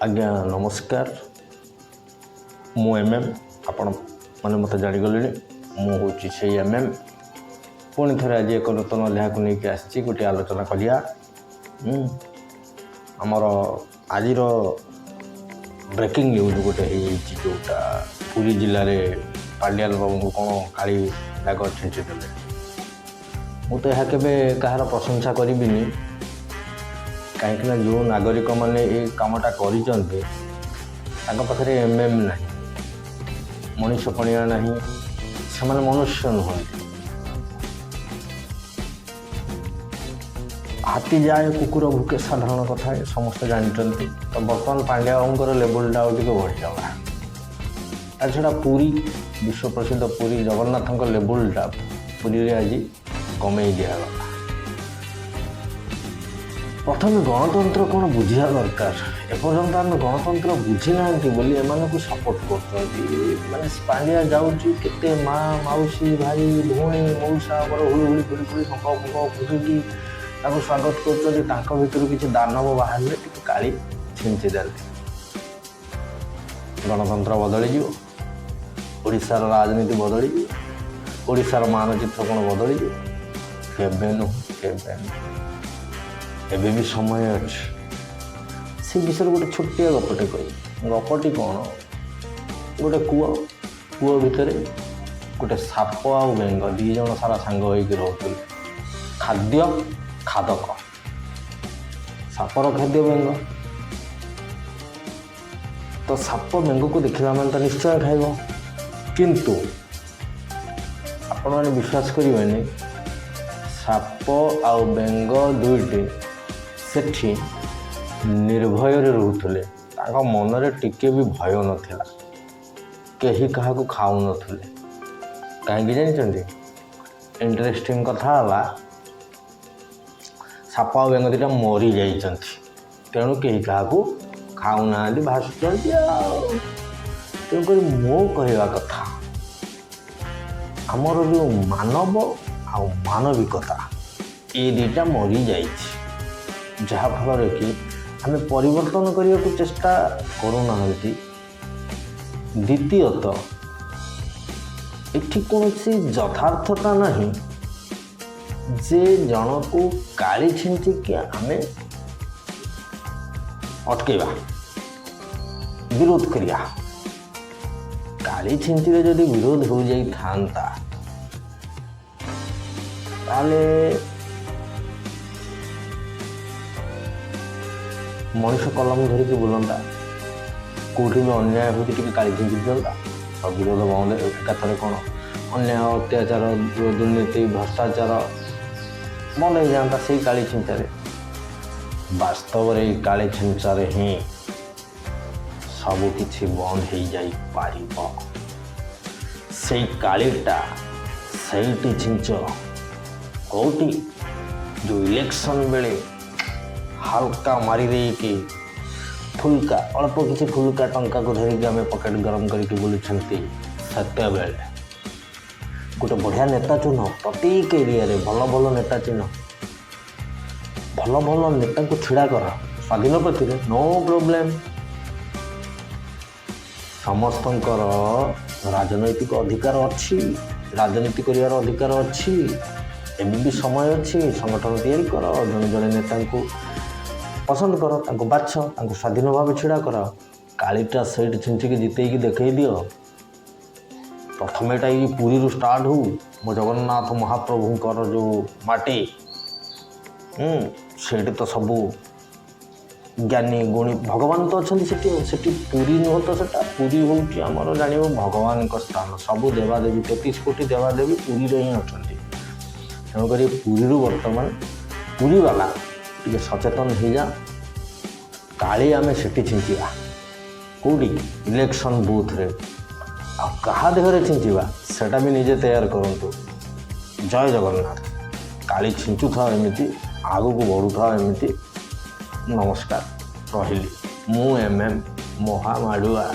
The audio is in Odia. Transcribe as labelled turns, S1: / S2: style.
S1: ଆଜ୍ଞା ନମସ୍କାର। ମୁଁ ଏମ୍ ଏମ୍, ଆପଣ ମାନେ ମୋତେ ଜାଣିଗଲେଣି। ମୁଁ ହେଉଛି ସେଇ ଏମ୍ ଏମ୍। ପୁଣି ଥରେ ଆଜି ଏକ ନୂତନ ଅଧ୍ୟାୟକୁ ନେଇକି ଆସିଛି, ଗୋଟିଏ ଆଲୋଚନା କରିବା। ଆମର ଆଜିର ବ୍ରେକିଂ ନ୍ୟୁଜ୍ ଗୋଟେ ହେଇଯାଇଛି, ଯେଉଁଟା ପୁରୀ ଜିଲ୍ଲାରେ ପାଣ୍ଡିଆନ ବାବୁଙ୍କୁ କ'ଣ କାଳି ଦାଗ ଛିଞ୍ଚିଦେଲେ। ମୁଁ ତ ଏହା କେବେ କାହାର ପ୍ରଶଂସା କରିବିନି, କାହିଁକିନା ଯେଉଁ ନାଗରିକମାନେ ଏ କାମଟା କରିଛନ୍ତି ତାଙ୍କ ପାଖରେ ଏମ୍ ଏମ୍ ନାହିଁ, ମଣିଷ ପଣିଆ ନାହିଁ, ସେମାନେ ମନୁଷ୍ୟ ନୁହନ୍ତି। ହାତୀ ଯାଏ କୁକୁର ଭୁକେ, ସାଧାରଣ କଥା, ଏ ସମସ୍ତେ ଜାଣିଛନ୍ତି। ତ ବର୍ତ୍ତମାନ ପାଣ୍ଡିଆ ବାବୁଙ୍କର ଲେବୁଲଟା ଆଉ ଟିକେ ବଢ଼ିଗଲା। ତା ଛଡ଼ା ପୁରୀ, ବିଶ୍ୱପ୍ରସିଦ୍ଧ ପୁରୀ ଜଗନ୍ନାଥଙ୍କ ଲେବୁଲଟା ପୁରୀରେ ଆଜି କମେଇ ଦିଆଗଲା। ପ୍ରଥମେ ଗଣତନ୍ତ୍ର କ'ଣ ବୁଝିବା ଦରକାର। ଏପର୍ଯ୍ୟନ୍ତ ଆମେ ଗଣତନ୍ତ୍ର ବୁଝିନାହାନ୍ତି ବୋଲି ଏମାନଙ୍କୁ ସପୋର୍ଟ କରୁଛନ୍ତି। ମାନେ ପାଣ୍ଡିଆ ଯାଉଛି, କେତେ ମା, ମାଉସୀ, ଭାଇ, ଭଉଣୀ, ମଉସା ଆମର ହୁଳୁ ହୁଳି ଫୁଳି ଫୁଳି ଶଙ୍ଖ ଫୁଙ୍କ ଫୁଙ୍କିକି ତାକୁ ସ୍ୱାଗତ କରୁଛନ୍ତି। ତାଙ୍କ ଭିତରୁ କିଛି ଦାନବ ବାହାରିଲେ ଟିକେ କାଳି ଛିଞ୍ଚି ଦେଲେ ଗଣତନ୍ତ୍ର ବଦଳିଯିବ, ଓଡ଼ିଶାର ରାଜନୀତି ବଦଳିଯିବ, ଓଡ଼ିଶାର ମାନଚିତ୍ର କ'ଣ ବଦଳିଯିବ? କେବେ ନୁହଁ, କେବେ ନୁହଁ। ଏବେ ବି ସମୟ ଅଛି। ସେ ବିଷୟରେ ଗୋଟେ ଛୋଟିଆ ଗପଟେ କହିବି। ଗପଟି କ'ଣ? ଗୋଟେ କୂଅ, କୂଅ ଭିତରେ ଗୋଟେ ସାପ ଆଉ ବେଙ୍ଗ ଦୁଇ ଜଣ ସାରା ସାଙ୍ଗ ହେଇକି ରହୁଥିଲେ। ଖାଦ୍ୟ ଖାଦକ, ସାପର ଖାଦ୍ୟ ବେଙ୍ଗ। ତ ସାପ ବେଙ୍ଗକୁ ଦେଖିଲା ମାନେ ତ ନିଶ୍ଚୟ ଖାଇବ। କିନ୍ତୁ ଆପଣମାନେ ବିଶ୍ୱାସ କରିବେନି, ସାପ ଆଉ ବେଙ୍ଗ ଦୁଇଟି ସେଠି ନିର୍ଭୟରେ ରହୁଥିଲେ। ତାଙ୍କ ମନରେ ଟିକେ ବି ଭୟ ନଥିଲା, କେହି କାହାକୁ ଖାଉନଥିଲେ। କାହିଁକି ଜାଣିଛନ୍ତି? ଇଣ୍ଟରେଷ୍ଟିଂ କଥା ହେଲା, ସାପ ଆଉ ବେଙ୍ଗ ଦୁଇଟା ମରିଯାଇଛନ୍ତି, ତେଣୁ କେହି କାହାକୁ ଖାଉନାହାନ୍ତି, ଭାସୁଛନ୍ତି। ଆଉ ତେଣୁକରି ମୋ କହିବା କଥା, ଆମର ଯେଉଁ ମାନବ ଆଉ ମାନବିକତା ଏ ଦୁଇଟା ମରିଯାଇଛି, ଯାହାଫଳରେ କି ଆମେ ପରିବର୍ତ୍ତନ କରିବାକୁ ଚେଷ୍ଟା କରୁନାହାନ୍ତି। ଦ୍ୱିତୀୟତଃ, ଏଠି କୌଣସି ଯଥାର୍ଥତା ନାହିଁ ଯେ ଜଣକୁ କାଳି ଛିଞ୍ଚିକି ଆମେ ଅଟକେଇବା, ବିରୋଧ କରିବା। କାଳି ଛିଞ୍ଚିରେ ଯଦି ବିରୋଧ ହୋଇଯାଇଥାନ୍ତା, ତାହେଲେ ମଣିଷ କଲମ ଧରିକି ବୁଲନ୍ତା, କେଉଁଠି ବି ଅନ୍ୟାୟ ହେଉଛି ଟିକେ କାଳି ଛିଞ୍ଚି ଦିଅନ୍ତା, ଆଉ ବିରୋଧ ବନ୍ଦ। ଏକାଥରେ କ'ଣ ଅନ୍ୟାୟ, ଅତ୍ୟାଚାର, ଦୁର୍ନୀତି, ଭ୍ରଷ୍ଟାଚାର ବନ୍ଦ ହେଇଯାଆନ୍ତା ସେଇ କାଳି ଛିଞ୍ଚାରେ। ବାସ୍ତବରେ ଏଇ କାଳି ଛିଞ୍ଚାରେ ହିଁ ସବୁକିଛି ବନ୍ଦ ହେଇଯାଇପାରିବ। ସେଇ କାଳିଟା ସେଇଠି ଛିଞ୍ଚ, କେଉଁଠି ଯେଉଁ ଇଲେକ୍ସନ୍ ବେଳେ ହାଲକା ମାରି ଦେଇକି ଫୁଲକା, ଅଳ୍ପ କିଛି ଫୁଲକା ଟଙ୍କାକୁ ଧରିକି ଆମେ ପକେଟ୍ ଗରମ କରିକି ବୁଲୁଛନ୍ତି, ସେତେବେଳେ ଗୋଟେ ବଢ଼ିଆ ନେତା ଚିହ୍ନ। ପ୍ରତ୍ୟେକ ଏରିଆରେ ଭଲ ଭଲ ନେତା ଚିହ୍ନ, ଭଲ ଭଲ ନେତାଙ୍କୁ ଛିଡ଼ା କର ସ୍ୱାଧୀନ ପ୍ରତିରେ, ନୋ ପ୍ରୋବ୍ଲେମ୍। ସମସ୍ତଙ୍କର ରାଜନୈତିକ ଅଧିକାର ଅଛି, ରାଜନୀତି କରିବାର ଅଧିକାର ଅଛି। ଏବେ ବି ସମୟ ଅଛି, ସଂଗଠନ ତିଆରି କର, ଜଣେ ଜଣେ ନେତାଙ୍କୁ ପସନ୍ଦ କର, ତାଙ୍କୁ ବାଛ, ତାଙ୍କୁ ସ୍ୱାଧୀନ ଭାବେ ଛିଡ଼ା କର, କାଳିଟା ସେଇଠି ଛିଞ୍ଚିକି ଜିତେଇକି ଦେଖେଇ ଦିଅ। ପ୍ରଥମେ ଏଇଟା ଏଇ ପୁରୀରୁ ଷ୍ଟାର୍ଟ ହଉ, ମୋ ଜଗନ୍ନାଥ ମହାପ୍ରଭୁଙ୍କର ଯେଉଁ ମାଟି, ସେଇଠି ତ ସବୁ ଜ୍ଞାନୀ ଗୁଣୀ ଭଗବାନ ତ ଅଛନ୍ତି ସେଠି। ଆଉ ସେଠି ପୁରୀ ନୁହଁ ତ ସେଟା ପୁରୀ ହେଉଛି ଆମର ଜାଣିବ ଭଗବାନଙ୍କ ସ୍ଥାନ। ସବୁ ଦେବାଦେବୀ, 33 କୋଟି ଦେବାଦେବୀ ପୁରୀରେ ହିଁ ଅଛନ୍ତି। ତେଣୁକରି ପୁରୀରୁ ବର୍ତ୍ତମାନ ପୁରୀବାଲା ଟିକେ ସଚେତନ ହେଇଯା। କାଳି ଆମେ ସେଠି ଛିଞ୍ଚିବା, କେଉଁଠି? ଇଲେକ୍ସନ୍ ବୁଥରେ। ଆଉ କାହା ଦେହରେ ଛିଞ୍ଚିବା ସେଟା ବି ନିଜେ ତୟାର କରନ୍ତୁ। ଜୟ ଜଗନ୍ନାଥ। କାଳି ଛିଞ୍ଚୁଥାଅ ଏମିତି, ଆଗକୁ ବଢ଼ୁଥାଅ ଏମିତି। ନମସ୍କାର, ରହିଲି। ମୁଁ ଏମ୍ ଏମ୍ ମହାମାଡ଼ୁଆ।